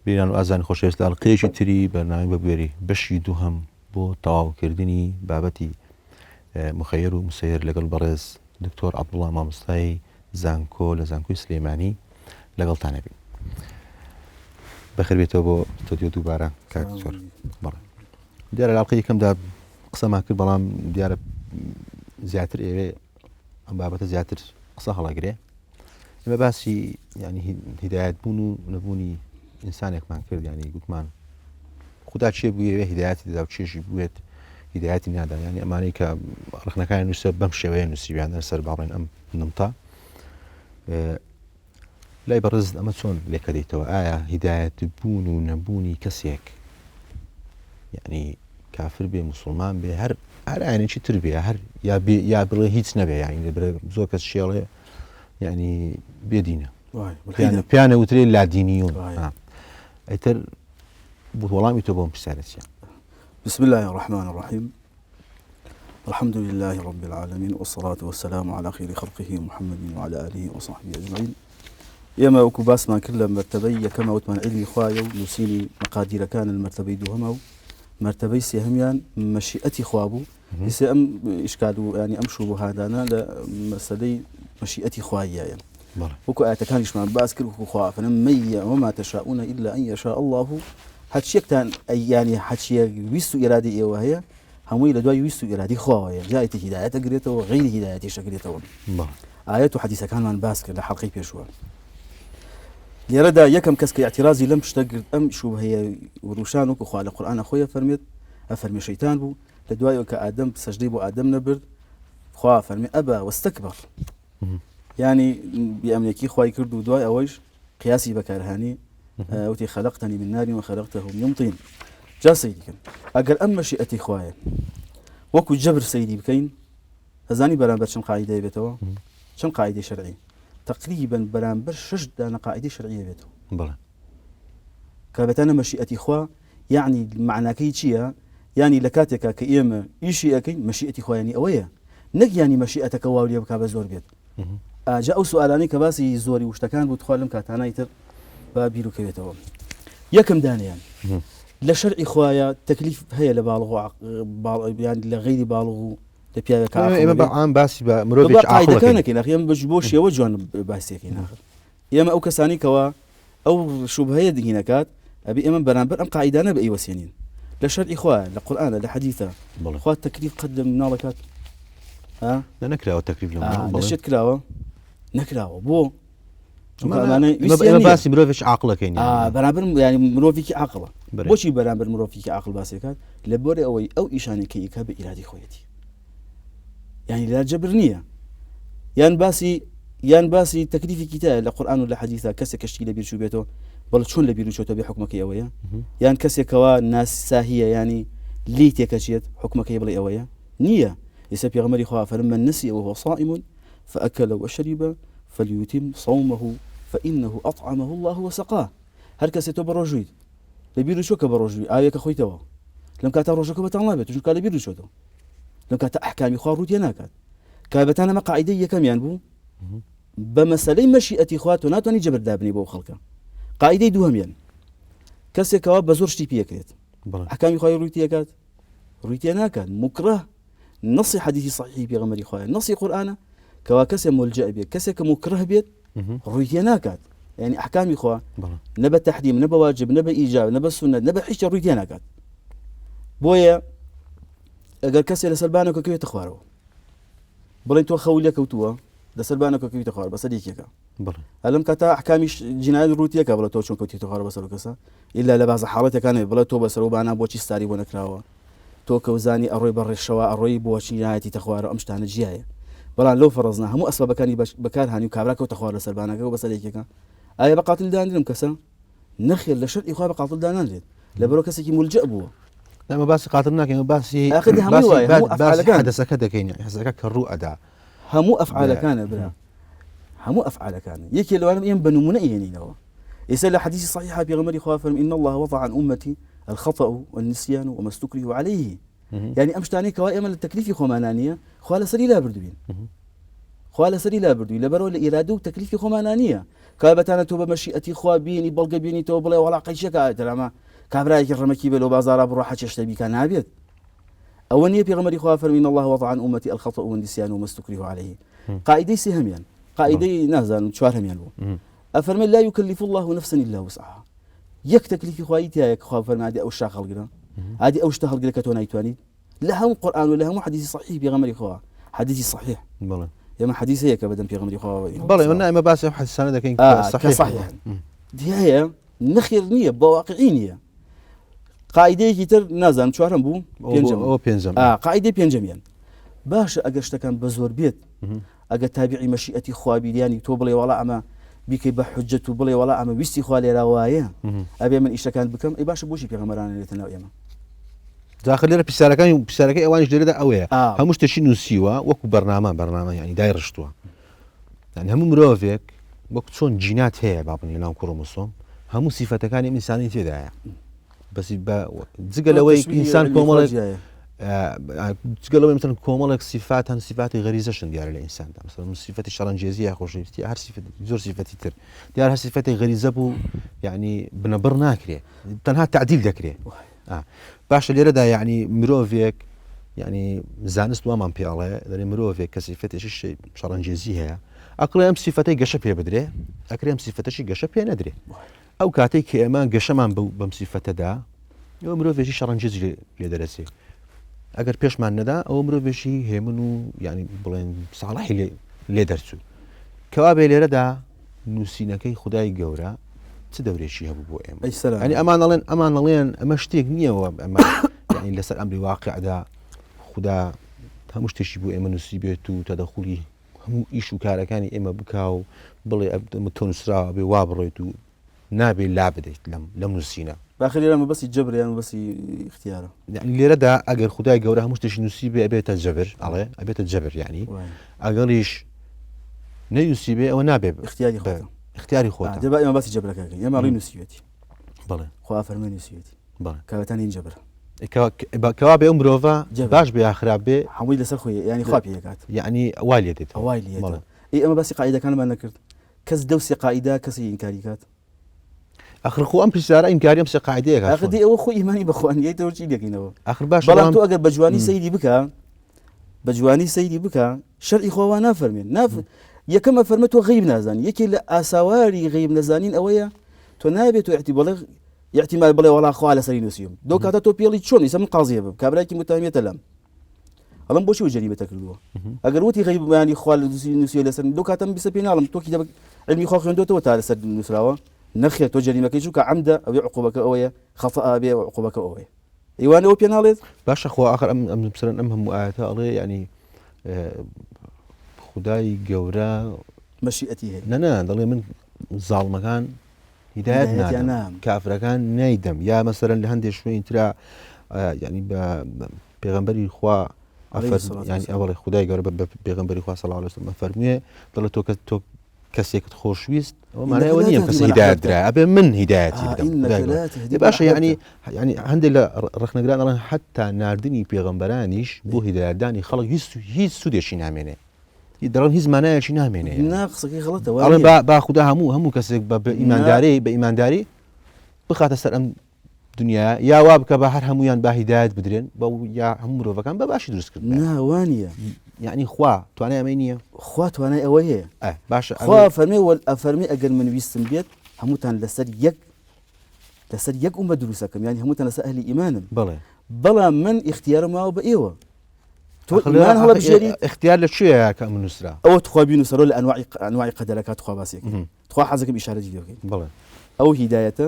بینەران و ئازیزانی خۆشەویست لە ئەڵقەیەکی تری بەرنامەی بە بوێری بەشی دووهەم بۆ تەواوکردنی بابەتی مخەیەر و مسەیەر لەگەڵ بەڕێز دکتۆر عەبدوڵا مامۆستای زانکۆ لە زانکۆی سلێمانی لەگەڵتان ئەبین. بەخێر بێتەوە بۆ ستۆدیۆ دووبارە کاک دکتۆر. بەڵێ دیارە لە ئەڵقەی یەکەمدا قسەمان کرد بەڵام دیارە زیاتر ئێوێ ئەم بابەتە زیاتر قسە هەڵەگرێ ئێمە باسی ینی هیدایەت بوون و نەبوونی ئینسانێکمان کرد ینی گوتمان خودا چێ بووێ هیدایەتی دەدا و چێژی بوێت هیدایەتی نادا ینی ئەمانەی کە ڕخنەکانی نووسە بەم شێوەیە نووسیویان لەسەر باڵێن ئەم نمتە لای بەڕێزت ئەمە چۆن لێکەدەیتەوە ئایا هیدایەت بوون و نەبوونی کەسێک یعنی کافر بێ مسلمان بێ هەر هەر ئاینێکی تر بێ هەر یا بێ یا بڵێ هیچ نەبێ یعنی برێ زۆر کەس شێڵێ یعنی بێدینە پیانە وترێ لادینیون ئیتر وەڵامی تۆ بۆم پرسیارە چیە؟ بسم الله الرحمن الرحيم الحمد لله رب العالمين والصلاة والسلام على خير خلقه محمد وعلى آله وصحبه أجمعين ئێمە وەکو باسمان کرد لە مەرتەبەی یەکەمە وتمان عیلمی خوایە و نووسینی مەقادیرەکان مەرتەبەی دووهەمە و مەرتەبەی سێهەمیان مەشیئەتی خوا بوو ئێستا ئەم ئیشکال و ینی ئەم شوبهادانە لە مەسەلەی مەشیئەتی خواییە وەکو ئاەتەکانیشمان باس کرد وەکو خوا فەرم مەیە وما تشاءون إلا أن يشاء الله هەرچیەکتان ئەیانی هەچیەک ویست و ئیرادی ئێوە هەیە هەمووی لە دوای ویست و ئیرادی خواوەیە جا ئایەتی هیدایەت ئەگرێتەوە غەیری هیدایەتیش ئەگرێتەوە ئایەت و حەدیسەکانمان باس کرد لە حەڵقەی پێشووە لێرەدا یەکەم کەس کە اعترازی لەم شتە گرت ئەم شوبهەیە وروشان وەکو خوا لە قورئانە خۆی فەرمێت ئەفەرمێ شەیتان بوو لە دوای کە ئادەم سەجدەی بۆ ئادەم نەبرد خوا فەرمی ئەبا وەستەکبەر ینی بێئەمنێکی خوای کرد و دوای ئەوەیش قیاسی بەکارهانی وتی خەلقتنی من نار وخەلقته من طین جا سەیری کەن ئەگەر ئەم مەشیئەتی خوایە وەکو جەبر سەیری بکەین ئەزانی بەرامبەر چەند قاعیدەیە بێتەوە چەند قاعیدەی شەرعی تقریبا بەرامبەر شش دانە قاعیدەی شەرعیە بێتەوە بەڵێ کە بەتانە مەشیئەتی خوا یعنی معناکەی چییە یعنی لە کاتێکا کە ئێمە ئیشی ئەەکەین مەشیئەتی خوایانی ئەوەیە نەک یانی مەشیئەتەکە واو لێ بکا بە زۆر بێت ئاجا ئەو سوالانەی کە باسی زۆری وشتەکان بوو تخوا لەم کاتانە ئیتر با بیرو کەوێتەوە یەکەم دانیان لە شەرعی خوایە تەکلیف هەیە لە باڵغ و یان لە غەیری باڵغ و لە پیاوێک ئێمە بە عام باسی بە مرۆڤ قاعدەکان نەکەین ئەخی ئێمە بەش بۆ شێوە جوان باسیەکەین آخر ئێمە ئەو کەسانی کەوا ئەو شوبهەیە دگینەکات ئەبی ئێمە بەرامبەر ئەم قاعدانە بە ئیوەسێنین لە شەرعی خوایە لە قورئانە لە حەدیثە خوا تەکلیف قەت لە مناڵەکات ها نەکراوە تەکلیف لە مناڵ دەشێت کراوە نەکراوە بۆ باسی مرۆڤێکی عاقڵەکەین بەرامبەر ینی مرۆڤێکی عاقڵە بۆچی بەرامبەر مرۆڤێکی عاقڵ باسێکات لە بۆرێ ئەوەی ئەو ئیشانێک کە ئیکا بە ئیرادی خۆیەتی یانی لا جەبر نییە یان باسی یان باسی تەکلیفی کیتایە لە قورآن و لە حەدیثا کەسێک کەشتی لە بیرچوو بێتەوە بەڵێ چۆن لە بیرو چۆتە بێ حکومەکەی ئەوەیە یان کەسێکەوە ناساهیە ینی لی تێکەچێت حکومەکەی بڵێ ئەوەیە نییە ئێستا پێغەمبەری خوا فەرم من نسي وهو صائم فأكل وشرب فليتم صومه فإنه أطعمه الله وسقاه هەر کەسێ تۆ بەڕۆژوویت لە بیرو چۆ کە بەڕۆژووی ئاوێکە خۆیتەوە لەم کاتە ڕۆژەکە بەتاڵ نابێت چونکە لە بیرو چۆتەوە لەم کاتە ئەحکامی خوا ڕوو تێ ناکات کابەتان ئەمە قاعدەی یەکەمیان بوو بە مەسلەی مەشیئەتی خوا تۆ ناتوانانی جەبر دابنی بۆ خەڵکە قاعدەی دووهەمیان کەسێکەوە بە زۆر شتی پێکرێت ئەحکامی خوای ڕووی تێکات ڕووی تێ ناکات مکرە نصی حەدیثی صحیحی پێغەمبەری خوایە نصی قورئانە کەوا کەسێ ملجئ بێت کەسێک کە مکرە بێت ڕووی تێ ناکات یعنی ئەحکامی خوا نە بە تەحریم نە بە واجب نە بە ئیجاب نە بە سوننەت نە بە هیچ ڕووی تێ ناکات بۆیە ئەگەر کەسێ لەسەر بانەکە کەوێتە خوارەوە بڵێن تۆ خەو لێکەوتووە لەسەر بانەکە کەویتە خوار بەسەر یەکێکە ئەلم کاتا ئەحکامی جینایەت ڕووتیەکە بڵێ تۆ چۆن کەوتیتە خوارەوە بەسەر کەسە ئیلا لە بازە حاڵەتەکانێ بڵێ تۆ بەسەر و بانا بۆچی ستاری بۆ نەکراوە تۆ کەوزانی ئەڕۆی بە ڕێشەوە ئەڕۆی بۆچی نایەتیتە خوارەوە ئەم شتانە جیایە بەڵام لەو فەڕزنا هەموو ئەسبابەکانی بەکار هانی و کابرا کەوتە خوار لەسەر بانەکە و بەسەر یەکێکە ئایا بە قاتل دانرم کەسە نەخێر لە شەرعی خوا بە قاتل دانانرێت لەبەرەوە کەسێکی مولجئ بووە. ئێمە باسی قاتل ناکەین باسی ئاخر هەموو وایە هەموو ئەفعالەکان حەدەسەکە دەکەین حەدەسەکە کە ڕوو ئەدا هەموو ئەفعالەکانە برا هەموو ئەفعالەکانە یەکێ لەوانە ئێمە بە نمونە ئەهێنینەوە ئێستا لە حەدیثی صحیحا پێغەمبەری خوا فەرمی ان الله وضع عن امتي الخطأ والنسيان وما استكره عليه یعنی ئەم شتانەی کەوا ئێمە لە تەکلیفی خۆمانانیە خوا لەسەری لا بردوین. خوا لەسەری لابردووی لەبەرەوە لە ئیرادە و تەکلیفی خۆمانا نییە کابەتانە تۆ بە مەشیئەتی خوا بینی بەڵگە بینیتەوە بڵێ وەڵا قەیچەکە ئایتەرامە کابرایەکی ڕەمەکی بێ لەو بازاڕا بڕۆ حەچێشتە بیکا نابێت ئەوە نییە پێغەمبەری خوا فەرمی الله وضع عن امتي الخطأ والنسيان وما استكره عليه قاعدەی سێهەمیان قاعدەی نازانم چوارهەمیان بوو ئەفەرمێ لا يكلف الله نفسا الا وسعها یەک تەکلیفی خوایی تایە کە خوا فەرمادی ئەو شاخ هەڵگرە ئادی ئەو شتە هەڵگرە کە تۆ نایتوانیت لە هەموو قورئان و لە هەموو حەدیسی صحیح پێغەمبەری خوا حەدیسی صحیح بەڵێ ئێمە حەدیث هەیە کە بەدەم پێغەمبەری خوا بەڵێ ئێمە ئێمە باسی ئەو حەدیسانە دەکەین کە صحیح صحیح هەیە نەخێر نییە بە واقعی نییە قاعدەیەکی تر نازانم چوارم بوو پێنجەم ئەو پێنجەم قاعدەی پێنجەمیان باشە ئەگەر شتەکان بە زۆر بێت ئەگەر تابعی مەشیئەتی خوا بی یانی تۆ بڵێ وەڵا ئەمە بیکەی بە حجەت و بڵێ وەڵا ئەمە ویستی خوا لێرا وایە ئەبێ من ئیشەکان بکەم ئەی باشە بۆچی پێغەمبەران لێتە ناو ئێمە داخل لێرە پرسیارەکانی پرسیارەکەی ئەوانیش لێرەدا ئەوەیە هەموو شتێکی نووسیوە وەکو بەرنامە بەرنامە یعنی دای ڕشتووە یعنی هەموو مرۆڤێک وەک چۆن جینات هەیە با بڵێین لەناو کرۆمۆسۆم هەموو سیفەتەکانی ئەم ئینسانی تێدایە بەسی بە جگە لەوەی ئینسان کۆمەڵێک جگە لەوەی مثلەن کۆمەڵێک سیفات هەن سیفاتی غەریزەشن دیارە لە ئینساندا مثلەن سیفەتی شەڕەنگێزی یا خۆشەویستی هەر سیفەت زۆر سیفەتی تر دیار هەر سیفەتی غەریزە بوو یعنی بنەبڕ ناکرێ تەنها تعدیل دەکرێ باشە لێرەدا یعنی مرۆڤێک یعنی زانست وامان پێڵێ دەێ مرۆڤێک کە سیفەتێکی شەڕەنگێزی هەیە ئەکڵێ ئەم سیفەتەی گەشە پێ بدرێ ئەکرێ ئەم سیفەتەشی گەشە پێ نەدرێ ئەو کاتەی کە ئێمە گەشەمان بەم سیفەتەدا ئەوە مرۆڤێکی شەڕەنگێزی لێ دەرەچێ ئەگەر پێشمان نەدا ئەوە مرۆڤێکی هێمن و یعنی بڵێن ساڵحی لێ دەرچوو کەوا بێ لێرەدا نووسینەکەی خدای گەورە چ دەورێکی هەبوو بۆ ئێمە ینی ئەمان ئەڵێن ئەمان ئەڵێن ئەمە شتێک نییەوە ئەمە یعنی لەسەر ئەمری واقعدا خدا هەموو شتێکی بۆ ئێمە نووسی بێت و تەدەخولی هەموو ئیش و کارەکانی ئێمە بکا و بڵێ ئەمە تۆ نووسراوە بێ وا بڕۆیت و نابێ لا بدەیت لەم لەم نووسینە. باخە لێرە مەبەستی جەبرە یان مەبەستی ئیختیارە؟ یعنی لێرەدا ئەگەر خودای گەورە هەموو شتێکی نووسی بێ ئەبێتە جەبر ئەڵێ ئەبێتە جەبر یعنی ئەگەڵیش نەنووسی بێ ئەوە نابێ ئیختیاری خۆتە ئیختیاری خۆتە دەبا ئێمە باسی جەبرەکە بکەین ئێمە ڕی نووسیوێتی بەڵێ خوا فەرمووی نووسیوێتی بەڵێ کەواتە نین جەبر کەوا بێ ئەو مرۆڤە باش بێ یا خراپ بێ هەمووی لەسەر خۆی ینی خوا پێکات یعنی وای لێ دێت وای لێ ئەی ئەمە باسی قاعدەکانمان نەکرد کەس دەو سێ قاعدە کەسی ئینکاری کات ئەخر خۆ ئەم پرسیارە ئینکاری ئەم سێ قاعدەیە ئەخر دی ئەوە خۆ ئیمانی بە خوا نییە تۆ چی دەکەینەوە ئەخر باش بەڵام تۆ ئەگەر بە جوانی سەیری بکە بە جوانی سەیری بکە شەرعی خۆ وا نافەرمێن ناف یەکەم ئەفەرمە تۆ غەیب نازانی یەکێ لە ئاساواری غەیب نەزانین ئەوەیە تۆ نابێت تۆ احتی بڵێ احتیمال بڵێ وەڵا خوا لەسەری نووسیوم دو کاتە تۆ پێڵی چۆن ئیسە من قازیە بم کابرایکی متهمیەتە لەم ئەڵم بۆچی و جەریمەتە کردووە ئەگەر وتی غەیب بیانی خوا لە دوسی نووسیوە لەسەر دو کاتە من بیسە پێ ناڵم تۆ کی علمی خوا خوێندۆتەوە تا لەسەر نووسراوە نەخێر تۆ جەریمەکەی چونکە عەمدە ئەوێ عقوبەکە ئەوەیە خەتەئ بێ عقوبەکە ئەوەیە ئیوان ئەوە پێ ناڵێت باشە خۆ ئاخر ئەم ئەم مثلەن ئەم هەموو ئاەتە ئەڵێ ینی خدای گەورە مەشیئەتی هەیە نەنا دەڵێ من زاڵمەکان هیدایەت نادەم کافرەکان نایدەم یا مەسەرەن لە هەندێک شوێنی ترا ینی بە پێغەمبەری خوا ینی ئەوەڵی خدای گەورە بە پێغەمبەری خوا صلی الله علیه وسلم فەرمووێ دەڵێ تۆ کە تۆ کەسێکت خۆشویست ئەوە مانای ئەوە نییە کەس هیدایەت درا ئەبێ من هیدایەتی بدەم باشە یعنی یعنی هەندێک لە ڕخنەگران ئەڵێن حتا ناردنی پێغەمبەرانیش بۆ هیدایەتدانی خەڵک هیچ هیچ سوودێکی نامێنێ دەڵێن هیچ مانایەکی نامێنێ نا قسەکەی غەڵەتە ئەڵێ با با خودا هەموو هەموو کەسێک بە ئیمانداری بە ئیمانداری بخاتە سەر ئەم دنیا یا وا بکە بە هەر هەمویان با هیدایەت بدرێن بە یا هەموو مرۆڤەکان بە باشی دروست کرد ناوانە یعنی خوا توانای ئەمەی نییە خوا توانای ئەوە هەیە باشە خوا فەرمی وەل ئەفەرمی ئەگەر من ویستم بێت هەمووتان لەسەر یەک لەسەر یەک ئومە دروستەکەم یانی هەمووتان لەسەر ئەهلی ئیمانن بەڵێ بەڵام من ئیختیارم ماوە بە ئێوە تۆ ئیمان هەڵبژێری اختیار لە کوێیە کە ئەمە نووسرا ئەوە تخوا بینوسەرەوە لە ئەنواعی ئەنواعی قەدەرەکە تخوا باسێک تخوا حەزەکەم ئیشارەتی لێ بکەین بەڵێ ئەو هیدایەتە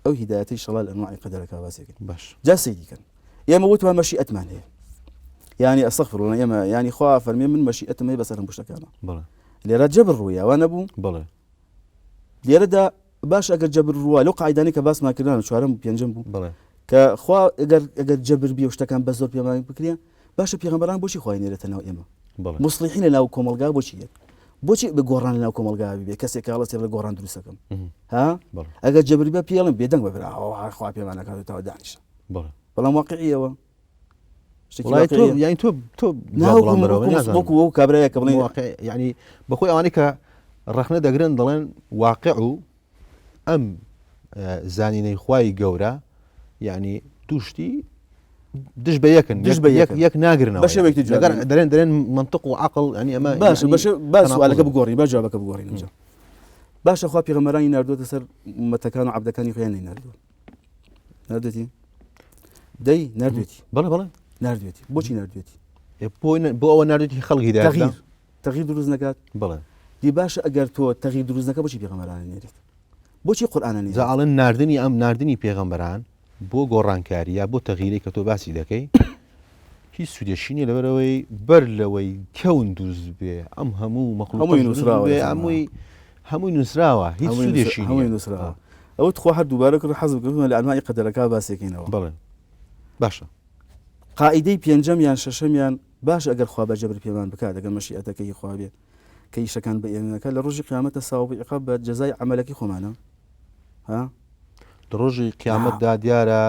ئەو هیدایەتەی شەڵا لە ئەنواعی قەدەرەکە باسێکن باش جا سەیری کەن ئێمە وتمان مەشیئەتمان هەیە یعنی ئەستغفر الله ئێمە یعنی خوا فەرمی من مەشیئەتم هەیە بەسەر هەموو شتەکانە بەڵێ لێرە جەبر ڕوویە وا نەبوو بەڵێ لێرەدا باش ئەگەر جەبر ڕووا لەو قاعدانەی کە باسمان کردن چوارەم و پێنجەم بوو بەڵێ کە خوا ئەگەر ئەگەر جەبر بێ و شتەکان بە زۆر پێمان بکرێ باشە پێغەمبەران بۆچی خوای نێرێتە ناو ئێمە بەڵێ موسڵیحین لە ناو کۆمەڵگا بۆچی دێت بۆچی بە گۆڕان لە ناو کۆمەڵگا بێ کەسێک کاڵە سێ لە گۆڕان دروستەکەم ها بەڵێ ئەگەر جەبر بێ پێڵم بێدەنگ بە برا ئەوە خوا پێمان نەکات تاوە دانیشە بەڵێ بەڵام واقعیەوە. وڵای تۆ یانی تۆ تۆ وەکو ئەو کابرایە کە بڵێ ینی بەخۆی ئەوانەی کە ڕەخنە دەگرن دەڵێن واقع و ئەم زانینەی خوای گەورە یعنی دوشتی دژ بە یەکن دژ بە یەک یەک ناگرنەوە بە شێوەیەکی لەگەر دەرێن دەرێن منطق و عقل ینی ئەمە باشە باشە با سوالەکە بگۆڕین با جوابەکە بگۆڕین باشە خوا پێغەمبەرانی ناردووەتە سەر مەتەکان و عەبدەکانی خۆیان نەیناردووە ناردێتی دەی ناردێتی بەڵێ بەڵێ ناردێتی بۆچی ناردێتی بۆ ئەوە ناردێتی خەڵکی تەغیر تەغیر دروست نەکات بڵێ دی باشە ئەگەر تۆ تەغیر دروست نەکە بۆچی پێغەمبەران نێرێت بۆچی قورئانە نێرێت ئەڵێن ناردنی ئەم ناردنی پێغەمبەران بۆ گۆڕانکاری یا بۆ تەغیری کە تۆ باسی دەکەی هیچ سوودێکی نییە لەبەرەوەی بەر لەوەی کەون دروست بێ ئەم هەموو مەخلوق هەمووی نووسراوە هەمووی هەمووی نووسراوە هیچ سوودێکی هەمووی نووسراوە ئەوە تخوا هەر دووبارە کرد حەزم کردووە لە ئەنواعی قەدەرەکە باسێکینەوە بەڵێ باشە قاعدەی پێنجەم یان شەشەمیان باش ئەگەر خوا بە جەبر پێمان بکات ئەگەر مەشیئەتەکەی خوا بێت کە ئیشەکان بە ئێمەکە لە ڕۆژی قیامەتە ساوب عقاب بە جەزای عەمەلەکەی خۆمانە ها لە ڕۆژی قیامەتدا دیارە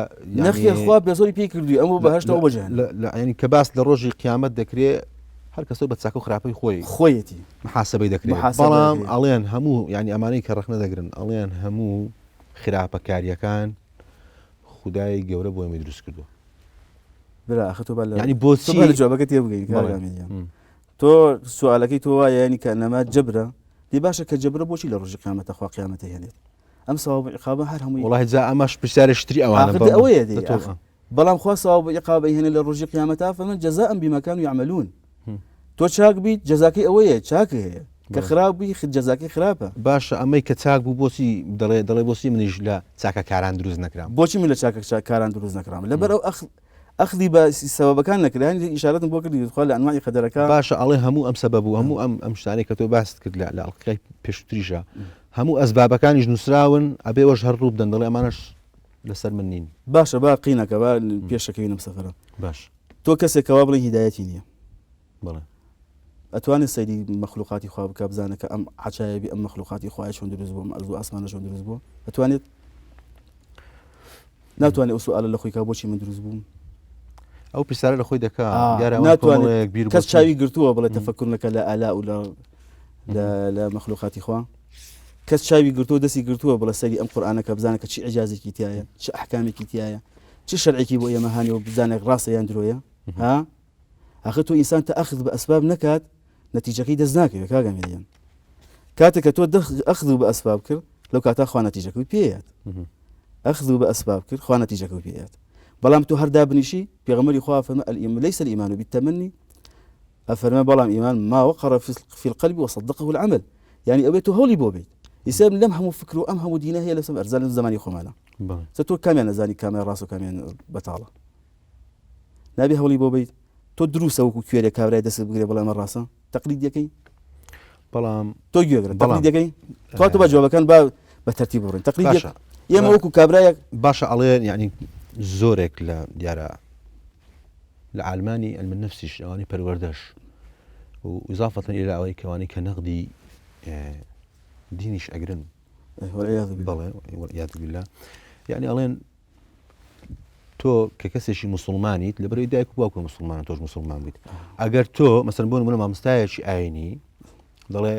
نەخێر خوا بەزۆری پێی کردووی ئەمە بەهشتەوە بۆ جەهەنەم ینی کە باس لە ڕۆژی قیامەت دەکرێ هەر کەسەوە بە چاکە و خراپەی خۆی خۆیەتی محاسبەی دەکرێت بەڵام ئەڵێن هەموو ینی ئەمانەی کە ڕەخنە دەگرن ئەڵێن هەموو خراپەکاریەکان خودای گەورە بۆ ئێمەی دروست کردووە برا ئەخە تۆ ینی بۆچی لە جوابەکە تێ بگەین تۆ سوالەکەی تۆ وایە ینی کە نەما جەبرە دی باشە کە جەبرە بۆچی لە ڕۆژی قیامەتە خوا قیامەتە هێنێت ئەم سەواب و عیقابە هەر هەمووی وەڵاهی جا ئەمەش پرسیارێکی تری ئەوانە ئاخر دە ئەوەیە دەی ئاخر بەڵام خوا سەواب و عیقابە هێنێ لە ڕۆژی قیامەتا فەرمان جەزاء بما كانوا يعملون تۆ چاک بیت جەزاکەی ئەوەیە چاک هەیە کە خراپ بی جەزاکەی خراپە باشە ئەمەی کە چاک بوو بۆچی دەڵێ دەڵێ بۆچی منیش لە چاکەکاران دروست نەکرام بۆچی من لە چاکە کاران دروست نەکرام لەبەر ئەو ئەخ ئەخذی بە سەبەبەکان نەکرا یانی ئیشارەتم بۆ کردی خوا لە ئەنواعی قەدەرەکە باشە ئەڵێ هەموو ئەم سەبەب و هەموو ئەم ئەم شتانەی کە تۆ باست کرد لە لە ئەڵقەی پێشووتریشا هەموو ئەسبابەکانیش نووسراون ئەبێ وەش هەر ڕوو بدەن دەڵێ ئەمانەش لەسەر من نین. باشە با قینەکە با پێشەکەوینم سەفەرە باش تۆ کەسێک کەوا بڵێ هیدایەتی نییە بەڵێ ئەتوانێت سەیری مەخلوقاتی خوا بکە بزانە کە ئەم عەجایبی ئەم مەخلوقاتی خوایە چۆن دروست بوو ئەم ئەرز و ئاسمانە چۆن دروست بووە ئەتوانێت ناتوانێت ئەو سوالە لە خۆی کا بۆچی من دروست بووم ئەو پرسیارە لە خۆی دەکا دیارە ناتوانێت بیر کەس چاوی گرتووە بڵێ تەفەکر نەکە لە ئالا و لە لە مەخلوقاتی خوا کەس چاوی گرتووە دەستی گرتووە بڵێ سەری ئەم قورآانە کە بزانە کە چی ئیعجازێکی تایە چ ئەحکامێکی تایە چ شەرعێکی بۆ ئێمە هانێ و بزانێک ڕاستە یان درۆیە ها ئاخر تۆ ئینسان تە ئەخذ بە ئەسباب نەکات نەتیجەکەی دەست ناکەوێت کاک ئەمیر گیان کاتێک کە تۆ ئەخذ بە ئەسباب کرد لەو کاتا خوا نەتیجەکەی پێیات ئەخذ بە ئەسباب کرد خوا نەتیجەکەی پێیات بەڵام تۆ هەر دابنیشی پێغەمبەری خوا فەرمە الإيمان ليس الإيمان بالتمني ئەفەرمە بەڵام ئیمان ما وقر في القلب وصدقه العمل یعنی ئەوێت تۆ هەوڵی بۆ بیت ئیسا لەم هەموو فکر و ئەم هەموو دینە هەیە لەسەر ئەرزان لەم زمانی خۆمانە تۆ کامیان نەزانی کامیان ڕاست و کامیان بەتاڵە نابێ هەوڵی بۆ بیت تۆ دروستە وەکو کوێرێ کابرای دەست بگرێ بڵێ ئەمە ڕاستە تەقلید دەکەی بەڵام تۆ گوێگرە بەڵام دەکەی تۆ تۆ بە جوابەکان با بە تەرتیب بڕین تەقلید باشە ئێمە وەکو کابرایەک باشە ئەڵێ یعنی زۆرێک لە دیارە لە عالمانی علم النفسیش ئەوانی پەروەردەش و ئیزافەتەن ئیلا ئەوەی کەوانی کە نەقدی دینیش ئەگرن بەڵێ والعیاذ بالله یعنی ئەڵێن تۆ کە کەسێکی مسلمانیت لەبەرەوەی دایک و باوکە مسلمانە تۆش مسلمان بیت ئەگەر تۆ مەسەن بۆ نمونە مامۆستایەکی ئاینی دەڵێ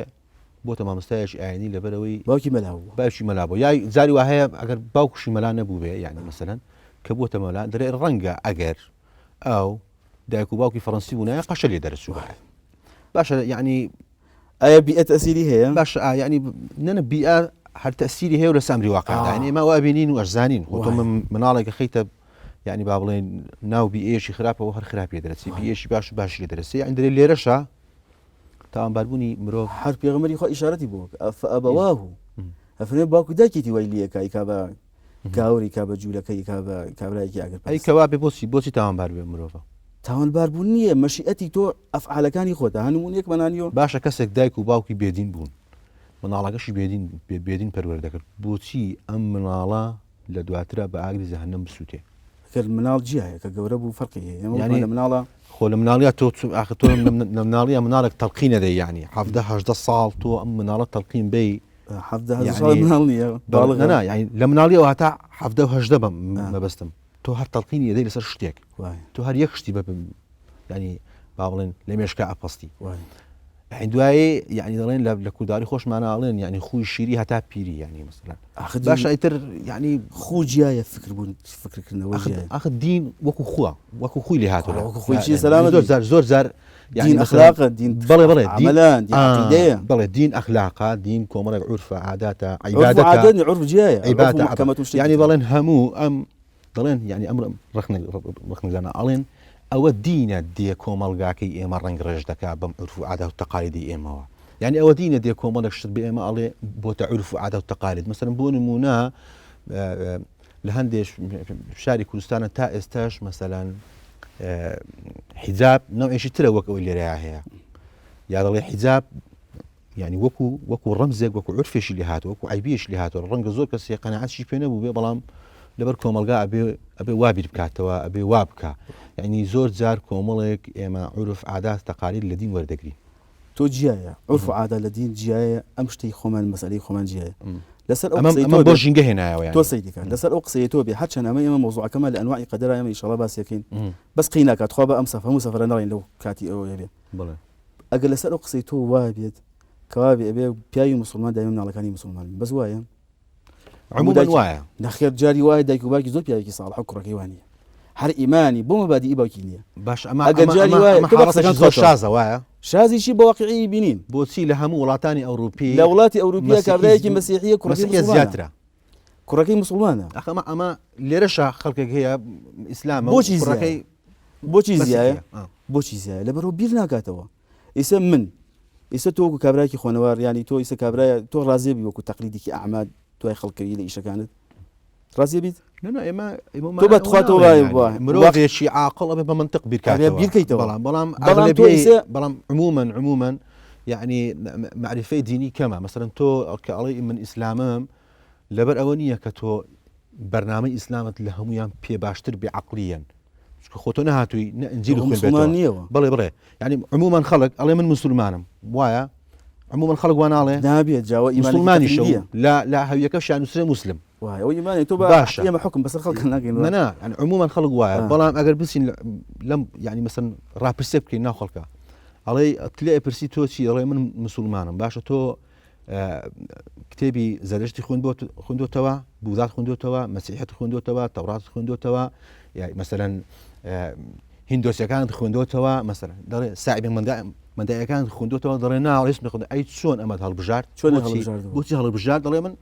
بۆتە مامۆستایەکی ئاینی لەبەرەوەی باوکی مەلا بوو باوکی مەلا بوو یای جاری وا هەیە ئەگەر باوکشی مەلا نەبوو بێ یعنی مەسەلەن کە بۆتە مەلا دەرێ ڕەنگە ئەگەر ئەو دایک و باوکی فەڕەنسی بوونایە قەشە لێ دەرەچوو باشە یعنی ئایا بیئە تەئسیری هەیە؟ باشە ئا یعنی نەنە بیئە هەر تەئسیری هەیە و لەسەر ئەمری واقعدا یعنی ئێمە وا بینین و ئەشزانین خۆ تۆ مناڵێکە خەیتە یعنی با بڵێن ناو بیئەیەکی خراپەوە هەر خراپی دەرەچی بیئەیەکی باش و باشی لێ دەرەچێ یعنی دەرێ لێرەشە تاوانباربوونی مرۆڤ هەر پێغەمبەری خوا ئیشارەتی بۆ فأبواه ئەفەرمێ باوک و دایکێتی وای لێ ئەکا ئیکا بە گاوری کا بە جوولەکە ئیکا بە کابرایەکی ئاگر ئەی کەوا بێ بۆچی بۆچی تاوانبار بێ مرۆڤە؟ تاوانبار بوون نییە مەشیئەتی تۆ ئەفعالەکانی خۆتە ها نموونەیەک بەنانیۆ. باشە کەسێک دایک و باوکی بێدین بوون منداڵەکەشی بێدین بێدین پەروەردە کرد بۆچی ئەم مناڵە لە دواترا بە ئاگری جەهەنەم بسووتێ؟ ئەگەر مناڵ جیایە کە گەورە بوو فەرقی هەیە ئێمە وتمان لە مناڵە. خۆ لە مناڵیا تۆ ئاخر تۆ لە مناڵیا مناڵێک تەڵقین ئەدەی یانی 17 18 ساڵ تۆ ئەم مناڵە تەڵقین بەی 17 18 ساڵ مناڵ نییە باڵغە نا یانی لە مناڵیەوە هەتا 17 و 18 بەم مەبەستم. تۆ هەر تەڵقینی ئەدەی لەسەر شتێک تۆ هەر یەک شتی بە ینی با بڵێن لە مێشکە ئەپەستی دوایی یعنی دەڵێن لە کورداری خۆشمانە ئاڵێن یعنی خوی شیری هەتا پیری یعنی مەسەلەن باشە ئیتر یعنی خو جیایە فکر بوون فکرکردنەوە ئاخ دین وەکو خووە وەکو خوی لێ هاتووە وەکو خۆی چی سەلامە زۆر زار زۆر زار یعنی ئەخلاقە دین بەڵێ بەڵێ عملان دین عقیدەیە بەڵێ دین ئەخلاقە دین کۆمەڵێک عورفە عاداتە عیبادەتە عادەت عورف جیایە عیبادە یعنی بەڵێن هەموو ئەم دەڵێن یعنی ئەم ڕخنەگرانە ئەڵێن ئەوە دینە دێ کۆمەڵگاکەی ئێمە ڕەنگ ڕێژ دەکا بەم عورف و عادات و تەقالیدی ئێمەوە یعنی ئەوە دینە دێ کۆمەڵێک شت بە ئێمە ئەڵێ بۆتە عورف و عادات و تەقالید مەسەلەن بۆ نمونە لە هەندێک شاری کوردستانە تا ئێستاش مەسەلەن حیجاب نەوعێکی ترە وەک ئەوەی لێرەیا هەیە یا دەڵێ حیجاب یعنی وەکو وەکو ڕەمزێک وەکو عرفێکی لێ هاتووە وەکو عیبیش لێ هاتووە ڕەنگە زۆر کەسێ قەناعەتشی پێ نەبوو بێ بەڵام لەبەر کۆمەلگا ئەبێ ئەبێ وا بیر بکاتەوە ئەبێ وا بکە یعنی زۆر جار کۆمەڵێک ئێمە عرف عادات تەقالید لە دین وەردەگرین تۆ جیایە عرف و عادە لە دین جیایە ئەم شتەی خۆمان مەسەلەی خۆمان جیایە لەسەر ئەو قسەی تۆ بۆ ژینگە هێنایەوە تۆ سەیری کە لەسەر ئەو قسەی تۆ بێ هەرچەند ئەمە ئێمە مەوزوعەکەمان لە ئەنواعی قەدەرا ئێمە ئیشەڵا باسیەکەین بەس قەی ناکات خوا بە ئەم سەفەر هەموو سەفەرە نەڕین لەو کاتی ئەوەیە بێ ئەگەر لەسەر ئەو قسەی تۆ وا بێت کەوا بێ ئەبێ پیاوی موسڵمان دایمە مناڵەکانی موسڵمان بن بەس وایە عموما وایە. نەخێر جاری وایە دایک و باوکی زۆر پیاوێکی ساڵح و کوڕەکەی وا نییە هەر ئیمانی بۆ مەبادیئی باوکی نییە. باش ئەمە ئەگەر جاری وایە تۆ بە قسەکان زۆر شازە وایە؟ شازی چی بە واقیعی بینین. بۆچی لە هەموو وڵاتانی ئەوروپی لە وڵاتی ئەوروپیە کابرایەکی مەسیحیە کوڕەکەی موسڵمانە زیاترە. کوڕەکەی موسڵمانە. ئەخ ئەمە ئەمە لێرەشە خەڵکێک هەیە ئیسلامە بۆچی کوڕەکەی بۆچی زیایە بۆچی زیایە لەبەرەوە بیر ناکاتەوە ئیسە من ئیسە تۆ وەکو کابراکی خۆنەوار ینی تۆ ئیسە کابرایە تۆ ڕازیە بی وەکو تەقلیدێکی ئەعما دوای خەڵکەوی لە ئیشەکانت ڕازیە بیت ئێمە تۆ بە تخوا تۆ وایە مرۆڤێکی عاقڵ ئەبێ بە منطق بیرکاتەوە بیرکەیتەوە بەڵام بەڵام بەڵام تۆ ئیسە بەڵام عموما عموما یعنی معرفەی دینی کەمە مەسەرەن تۆ کە ئەڵێ من ئیسلامم لەبەر ئەوە نییە کە تۆ بەرنامەی ئیسلامت لە هەمویان پێ باشتر بێ عقلیەن چونکە خۆ تۆ نەهاتووی نە ئینجیل خوێندبێتەوە نییەوە بەڵێ بڵێ یعنی عموما خەڵک ئەڵێ من مسلمانم وایە عموما خەڵک وا ناڵێ نابێت جاوە مسلمانیشە لە لە هەویەکەشیان نووسرێ مسلم وایە ئەو ئیمانی تۆ باشە ئێمە حکم بەسەر خەڵک ناگەین نا یعنی عموما خەڵک وایە بەڵام ئەگەر بچین لەم یعنی مەسەن ڕاپرسێ بکەین ناو خەڵکە ئەڵێ تلێ پرسی تۆ چی ئەڵێ من مسلمانم باشە تۆ کتێبی زەرەشتی خوێندۆتەوە، بوذات خوێندۆتەوە، مەسیحیت خوێندۆتەوە، تەورات خوێندۆتەوە، مەسەلەن هیندۆسیەکانت خوێندۆتەوە، مەسەلەن دەڵێ سائب مەندایەکان خوێندۆتەوە، دەڵێ نا هیچ نەخوێند. ئەی چۆن ئەمەت هەڵبژارد؟ چۆن هەڵبژارد؟ بۆچی هەڵبژارد؟ دەڵێ من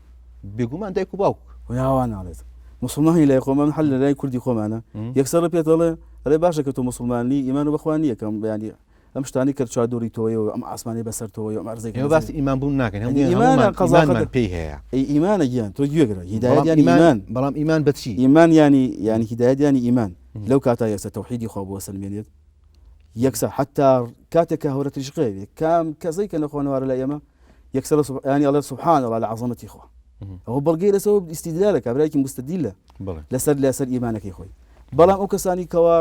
بێگومان دایک و باوک. وا ناڵێت. مسلمانی لای خۆمان حل لە لای کوردی خۆمانە یەکسەر پێت دەڵێ ئەڵێ باشە کە تۆ مسلمانی ئیمان بەخوا نییە کەم بەیانی ئەم شتانەی کە چوار دەوری تۆیە و ئەم ئاسمانەی بەسەر تۆیە و ئەم ئەرزەی کە ئێمە باسی ئیمان بوون ناکەین هەموو ئیمانە قەزاقەت پێی هەیە. ئەی ئیمانە گیان تۆ گوێگرە هیدایەت یانی ئیمان بەڵام ئیمان بە چی؟ ئیمان یانی یانی هیدایەت یانی ئیمان لەو کاتا یەکسەر تەوحیدی خوا بۆ سەلمێنێت یەکسەر حتا کاتێک کە هەورە تریشقەیە بێ کام کەسەی کە نەخۆنەوارە لە ئێمە یەکسەر ینی ئەڵێ سبحان الله لە عەزەمەتی خوا ئەوە بەڵگەی لەسەر ئیستیدلالە کابرایەکی مستەدیلە لەسەر لەسەر ئیمانەکەی خۆی بەڵام ئەو کەسانی کەوا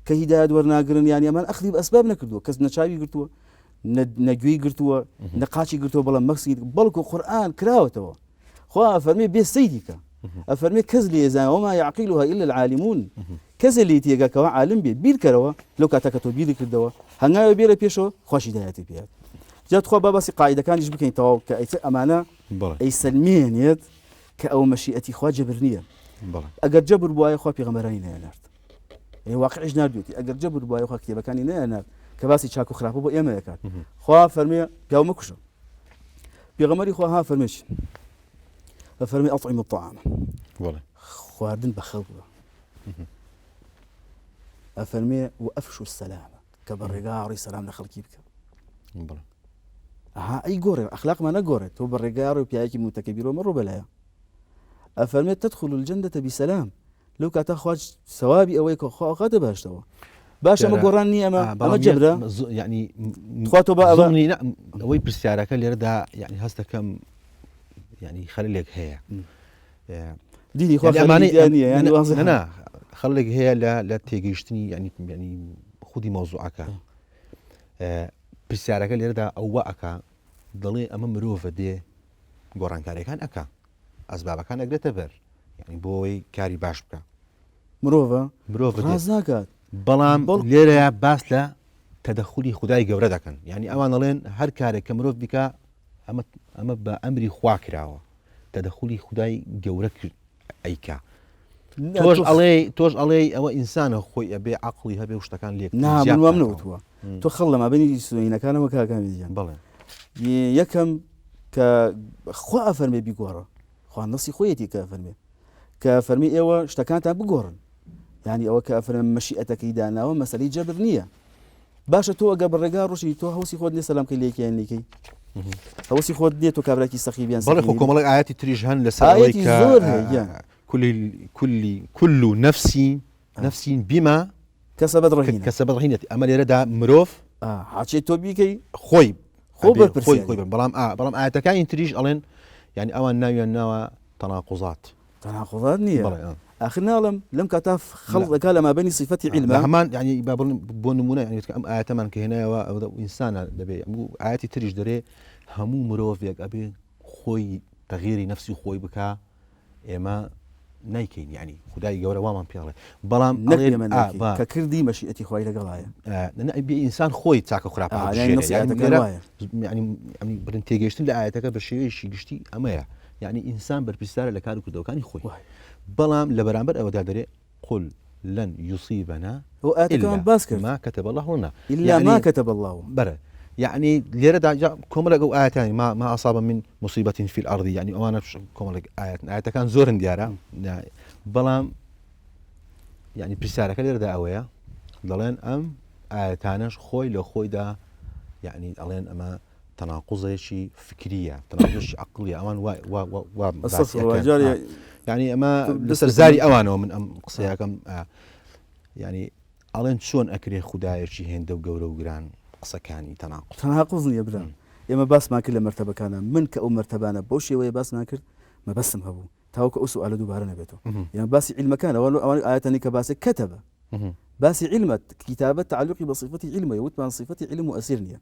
کە هیدایەت وەرناگرن یان ئەمان ئەخذی بە ئەسباب نەکردووە کەس نە چاوی گرتووە نە گوێی گرتووە نە قاچی گرتووە بەڵام مەکسی بەڵکو قورئان کراوەتەوە خوا ئەفەرمێ بێ سەیری کە ئەفەرمێ کەس لێ زانە وما يعقلها إلا العالمون کەسێ لێی تێگا کەوا عالم بێ بیرکەرەوە لەو کاتە کە تۆ بیری کردەوە هەنگاوێ بێرە پێشەوە خواش هیدایەتی پێات جا تخوا با باسی قاعدەکانیش بکەین تەواو کە ئەیتر ئەمانە ئەیسەلمێنێت کە ئەو مەشیئەتی خوا جەبر نییە ئەگەر جەبر بوایە خوا پێغەمبەرانی نەیانارد ئێ واقعیش ناردوێتی ئەگەر جەبر بوایە خوا کتێبەکانی نەیانارد کە باسی چاک و خراپە بۆ ئێمە دەکات خوا فەرمێ پیاو مەکوژە پێغەمبەری خوا ها فەرمێ چی ئەفەرمێ ئەطعم الطعام خواردن بە خەڵک بە ئەفەرمێ و ئەفشو السلام کە بە ڕێگا ڕی سەلام لە خەڵکی بکە ئەها ئەی گۆڕێ ئەخلاقمان نەگۆڕێت تۆ بە ڕێگا ڕێ و پیاوێکی موتەکەبیرۆ مەڕۆ بەلایە ئەفەرمێت تدخل الجنة بسلام لەو کاتە خوا سەوابی ئەوەی کە خوا ئەخاتە بەهەشتەوە باشە ئەمە گۆڕان نییە ئەمە ئەمە جەبرە یعنی خوا تۆ بە ئەوە ئەوەی پرسیارەکە لێرەدا یعنی هەست دەکەم یعنی خەلێک هەیە دینی خوا ئەمانەی نییە یعنی وازح نا خەڵێک هەیە لە لە تێگەیشتنی یعنی یعنی خودی مەوزوعەکە پرسیارەکە لێرەدا ئەوە ئەکا دەڵێ ئەمە مرۆڤە دێ گۆڕانکاریەکان ئەکا ئەسبابەکان ئەگرێتە بەر یعنی بۆ ئەوەی کاری باش بکە. مرۆڤە مرۆڤ ڕاست ناکات. بەڵام لێرەیا باس لە تەدەخولی خودای گەورە دەکەن یعنی ئەوان ئەڵێن هەر کارێک کە مرۆڤ بیکا ئەمە ئەمە بە ئەمری خوا کراوە تەدەخولی خودای گەورە کرد ئەیکا تۆش ئەڵێ تۆش ئەڵێ ئەوە ئینسانە خۆی ئەبێ عقلی هەبێ و شتەکان لێک نا من وام نەوتووە تۆ خەڵ لە مابینی سوینەکانەوە کاکامیان بڵێ یەکەم کە خوا ئەفەرمێ بیگۆڕە خوا نەسی خۆیەتی کە فەرمێ کە فەرمی ئێوە شتەکانتان بگۆڕن یعنی ئەوە کە ئەفرم مەشیئەتەکەی داناوە مەسەلەی جەبر نییە باشە تۆ ئەگە بە ڕێگا ڕۆشی تۆ هەوسی خۆت نیە سەلام کەی لێکیان لیکەی هەوسی خۆت نیە تۆ کابراکی سەخی بیان بەڵێ خۆ کۆمەڵێک ئاەتی تریش هەن لەسەر ئەوەی ئاەتی کە زۆر هەیە گیان. كل كل كل نفس نفس بما كسبت رهينة كسبت رهينة ئەمە لێرەدا مرۆڤ حاچێ تۆ بیکەی خۆی خۆ ئەبێ خۆی خۆی بن بەڵام ئا بەڵام ئاەتەکانی تریش ئەڵێن یعنی ئەوان ناویان ناوە تەناقوزات تەناقوزات نییە ئاخر ناڵم لەم کاتا خەڵ دەکا لە مابەنی سیفەتی عیلم هەمان یعنی با بڵێم بۆ نمونە یعنی ئەم ئاەتەمان کە هێنایەوە ئەو ئینسانە دەبێ ئاەتی تریش دەرێ هەموو مرۆڤێک ئەبێ خۆی تەغیری نەفسی خۆی بکا ئێمە نایکەین یعنی خدای گەورە وامان پێڵێ بەڵام کە کردی مەشیئەتی خی لەگەڵایە ئینسان خۆی چاکە خراپ برن تێگەشتن لە ئاەتەکە بە شێوەیەکی گشتی ئەمەیە یعنی ئینسان بەرپرسیارە لە کار و کردەوەکانی خۆی بەڵام لە بەرامبەر ئەوەدا دەرێ قل لن يصيبنا إلا باس کرد ما كتب الله لنا إلا يعني ما كتب الله بەرە یعنی لێرەدا کۆمەڵێک ئەو ئاەتانی ما ما أصاب من مصيبة في الأرض یعنی ئەوانە کۆمەڵێک ئاەت ئاەتەکان زۆرن دیارە بەڵام یعنی پرسیارەکە لێرەدا ئەوەیە دەڵێن ئەم ئاەتانەش خۆی لە خۆیدا یعنی ئەڵێن ئەمە تەناقوزێکی فکریە تەناقوزێکی عەقڵیە ئەوان وا وا وا وا باسی ئەکەن. جارێ یعنی ئەمە لەسەر زاری ئەوانەوە من ئەم قسەیەکەم یعنی ئەڵێن چۆن ئەکرێ خودایەکی هێندە و گەورە و گران قسەکانی تەناقوز تەناقوز نییە برا ئێمە باسمان کرد لە مەرتەبەکانە من کە ئەو مەرتەبانە بەو شێوەیە باسمان کرد مەبەستم هەبوو تاوەکو ئەو سوالە دووبارە نەبێتەوە یان باسی عیلمەکان ئەوە ئەوان ئاەتەنی کە باسی کەتەبە باسی عیلمە کیتابە تعلقی بە صفەتی عیلمە وتمان صفەتی عیلم و ئەسیر نییە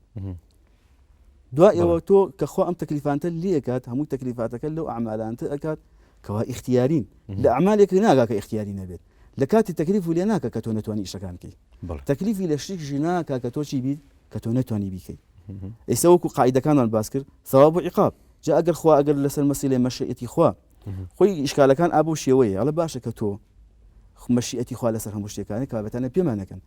دوای ئەوە تۆ کە خۆ ئەم تەکلیفانتە لێکات هەموو تەکلیفاتەکە لەو ئەعمالانتە ئەکات کەوا ئیختیارین لە ئەعمالێک ناگا کە ئیختیاری نەبێت لە کاتی تەکلیف و لێ ناکە کە تۆ نەتوانی ئیشەکان بکەی تەکلیفی لە شتێکیش ناکا کە تۆ چی بیت کە تۆ نەتوانی بیکەی ئێستا وەکو قاعدەکانمان باس کرد ثواب و عقاب جا ئەگەر خوا ئەگەر لەسەر مەسیلەی مەشیئەتی خوا خۆی ئیشکالەکان ئابوو شێوەیە ئەڵێ باشە کە تۆ مەشیئەتی خوا لەسەر هەموو شتێکانە کابەتانە پێمان نەکەن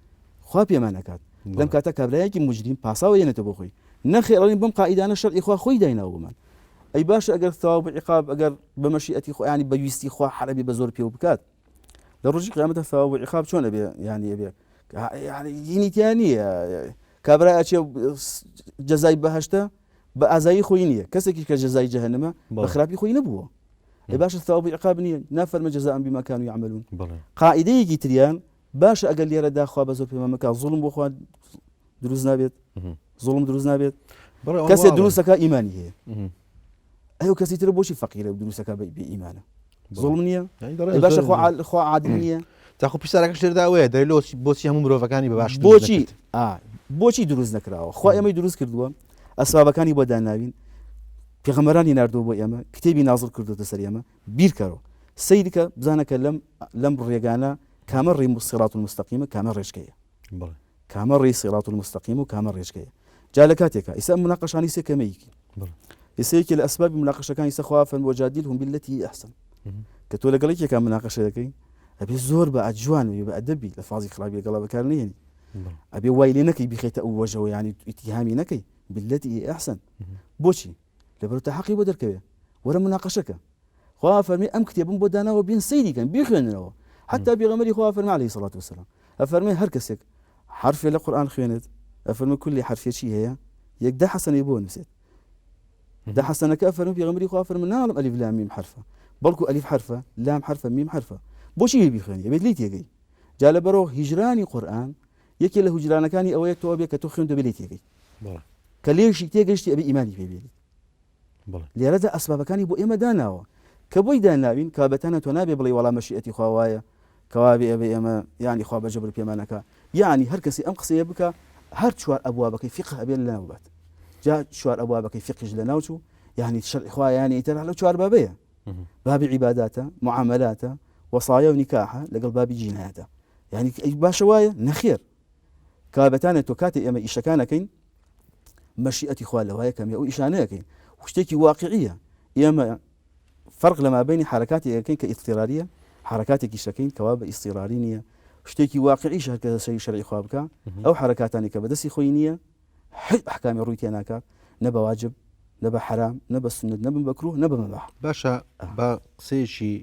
خوا پێمان نەکات لەم کاتە کابرایەکی مجریم پاساوە یەنێتە بۆ خۆی نەخێر ئەڵێن بەم قاعدانە شەرعی خوا خۆی دایناوە بۆمان ئەی باشە ئەگەر ثواب و عقاب ئەگەر بە مەشیئەتی خوا ینی بە ویستی خوا حەرەبی بە زۆر پێوە بکات لە ڕۆژی قیامەتە ثواب و عقاب چۆن ئەبێ یانی ئەبێ یعنی تیا نییە کابرا ئەچێ جەزای بەهشتە بە ئازایی خۆی نییە کەسێکی کە جەزای جەهەنەمە بە خراپی خۆی نەبووە ئەی باشە ثواب و عقاب نییە نافەرمە جەزاء بما كانوا يعملون قاعدەیەکی تریان باشە ئەگەر لێرەدا خوا بە زۆر پێمان مەکا زوڵم بۆ خوا دروست نابێت زوڵم دروست نابێت کەسێ دروستەکە ئیمانی هەیە ئەو کەسی تر بۆچی فەقیرە و دروستەکە بێ ئیمانە زوڵم نییە باشە خوا عادل نییە تاخۆ پرسیارەکەش لێرەدا ئەوەیە دەرێ لۆ بۆچی هەموو مرۆڤەکانی بە باش بۆچی بۆچی دروست نەکراوە خوا ئێمەی دروست کردووە ئەسبابەکانی بۆ داناوین پێغەمبەرانی ناردووە بۆ ئێمە کتێبی نازڵ کردوتە سەر ئێمە بیرکەرەوە سەیرکە بزانە کە لەم لەم ڕێگانە کامە ڕێی صراط المستقیمە کامە ڕێچکەیە کامە ڕێی صراط المستقیم و کامە ڕێچکەیە جا لە کاتێکا ئیسا مناقەشانی سێ کەمەیەکی ئیسا یەکێ لە ئەسبابی مناقەشەکانی سە خوا فەرمووە جادلهم بالتي احسن کە تۆ لەگەڵ یەکێکا مناقەشە دەکەی ئەبێ زۆر بە جوان بی بە ئەدەبی لە فازی خراپی لەگەڵا بەکار نەهێنی ئەبێ وای لێ نەکەی بیخەیتە ئەو وەژەوە یانی ئیتیهامی نەکەی بالتي احسن بۆچی لەبەر تا حەقی بۆ دەرکەوێ وەرە مناقەشەکە خوا فەرمی ئەم کتێبم بۆ داناوە بین سەیری کەن بیخوێننەوە حتا پێغەمبەری خوا فەرمی عەلەیهی سەڵات وسەلام ئەفەرمێ هەر کەسێک حرفێ لە قورئان خوێنێت ئەفەرمێ کولی حرفێ چی هەیە یەک دە حەسەنەی بۆ نووسێت دە حەسەنەکە ئەفەرمێ پێغەمبەری خوا فەرمی ناڵم ئەلیف لام میم حرفە بەڵکو ئەلیف حرفە لام حرفە میم حرفە بۆچی بێ بیخوێنی ئەبێت لێی تێگەی جا لەبەرەوە هیجرانی قورئان یەکێ لە هوجرانەکانی ئەوەیە تۆ بێ کە تۆ خوێندە بێ لێی تێگەی کە لێشی تێگەشتی ئەبێ ئیمانی پێ بێنیت لێرەدا ئەسبابەکانی بۆ ئێمە داناوە کە بۆی داناوین کابەتانە تۆ نابێ بڵێ وەڵا مەشیئەتی خوا وایە کەوابێ ئەبێ ئێمە یانی خوا بە جەبر پێمانەکە یانی هەر کەسی ئەم قسەیە بکە هەر چوار ئەبوابەکەی فقه ئەبێ لەناو بات جا چوار ئەبوابەکەی فقهش لەناو چوو یانی شەرعی خوا یانی ئیتر لەو چوار بابەیە بابی عیباداتە معاملاتە. وەسایە و نیکاحە لەگەڵ بابی جینایەتە یعنی باشە وایە نەخێر کابەتانە تۆ کاتێ ئێمە ئیشەکان ئەکەین مەشیئەتی خوا لەوایە کەم ئەو ئیشانەیەکەین شتێکی واقعیە ئێمە فەرق لە مابینی حرکاتی ئەەکەین کە ئیضطراریە حرکاتێکی شەکەین کەوا بە ئیضطراری نییە شتێکی واقعیش هەرکە سەری شەرعی خوا بکە ئەو حرکاتانی کە بەدەستی خۆی نییە هیچ ئەحکامی ڕووی تێ ناکات نە بە واجب نە بە حەرام نە بە سوننەت نە بە مەکروه نە بە مەباح. باشە با قسەیەکی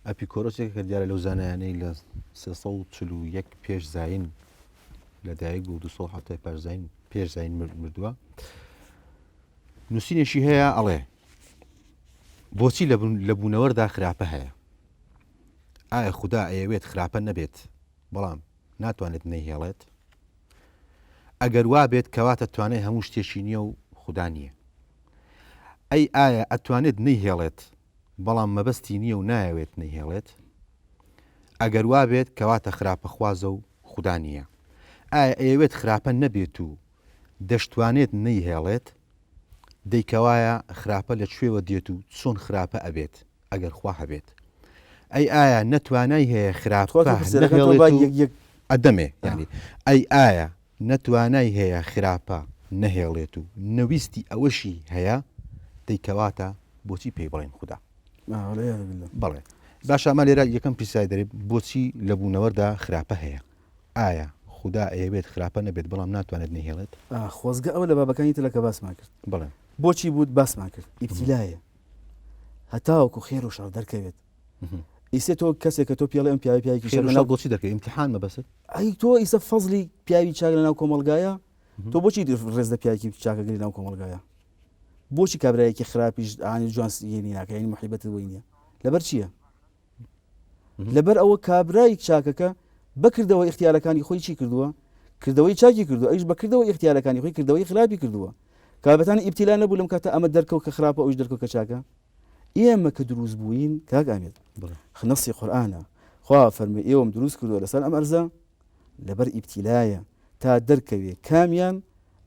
ئەپیکۆرۆسێک کە دیارە لەو زانایانەی لە 341 پێش زین لە دایک بوو 270 پاش زین پێش زین مردووە نووسینێکی هەیە ئەڵێ بۆچی لە بوونەوەردا خراپە هەیە ئایا خودا ئەیەوێت خراپە نەبێت بەڵام ناتوانێت نەیهێڵێت؟ ئەگەر وابێت کەواتە توانای هەموو شتێکی نییە و خودا نییە. ئەی ئایا ئەتوانێت نەیهێڵێت بەڵام مەبەستی نییە و نایەوێت نەیهێڵێت؟ ئەگەر وابێت کەواتە خراپەخوازە و خودا نییە. ئایا ئەیەوێت خراپە نەبێت و دەشتوانێت نەیهێڵێت؟ دەی کەوایە خراپە لە کوێوە دێت و چۆن خراپە ئەبێت؟ ئەگەر خوا هەبێت ئەی ئایا نە توانای هەیە خراپە نەهێڵێت و ئەدەمێ یانی ئەی ئایا نە توانای هەیە خراپە نەهێڵێت و نەویستی ئەوەشی هەیە دەی کەواتە بۆچی پێی بڵێن خودا بەڵێ باشە ئەمە لێرە یەکەم پیسای دەرێ بۆچی لە بوونەوەردا خراپە هەیە ئایا خودا ئەیەوێت خراپە نەبێت بەڵام ناتوانێت نەهێڵێت خۆزگە ئەوە لە بابەکانی تر لە کە باسمان کرد بەڵێ بۆچی بوت باسمان کرد ئیبتیلایە هەتاوەکو خێر و شەڕ دەرکەوێت ئیسێ تۆ کەسێک کە تۆ پێڵێ ئەم پیاوی پیاوێکی شەڕ لەناو بۆچی دەکەی ئیمتیحان مەبەست ئەی تۆ ئیسە فەزلی پیاوی چاک لەناو کۆمەڵگایە تۆ بۆچی ڕێز لە پیاوێکی چاکەگری ناو کۆمەڵگایە بۆچی کابرایەکی خراپیش ئانی جوان سیێنی ناکە یعنی محیبەتت بۆی نییە لەبەر چییە لەبەر ئەوە کابرای چاکەکە بەکردەوە ئیختیارەکانی خۆی چی کردووە کردەوەی چاکی کردو ئەویش بەکردەوە ئیختیارەکانی خۆی کردەوەی خراپی کردووە کابەتانی ئیبتیلا نەبوو لەم کاتە ئەمە دەرکەوت کە خراپە ئەوش دەرکەوت کە چاکە ئێمە کە دروست بووین کاک ئامێد نەسی قورئانە خوا فەرمی ئێوەم دروست کردووە لەسەر ئەم ئەرزە لەبەر ئیبتیلایە تا دەرکەوێ کامیان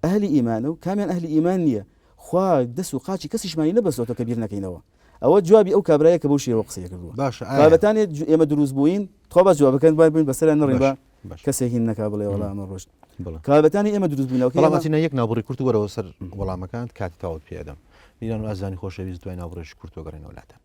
ئەهلی ئیمانە و کامیان ئەهلی ئیمان نییە خوا دەست و قاچی کەسیشمانی نەبەستۆتەوە کە بیر نەکەینەوە ئەوە جوابی ئەو کابرایە کە بەو شێوە قسەی کردووە باشە ئایا بابەتانێ ئێمە دروست بووین تخوا باس جوابەکەن با بین بەسەریان نەڕین با باش کەسێک هین نەکا بڵێ وەڵا ئەمە ڕۆشت بەڵێ کابەتانی ئێمە دروست بووینەوە بەڵام ئەچینە یەک ناوبڕی کورت وەرەوە سەر وەڵامەکان کاتی تەواوت پێ ئەدەم میران و ئازیزانی خۆشەویست دوای ناوبڕێکی کورت وەگەڕێنەوە لاتان.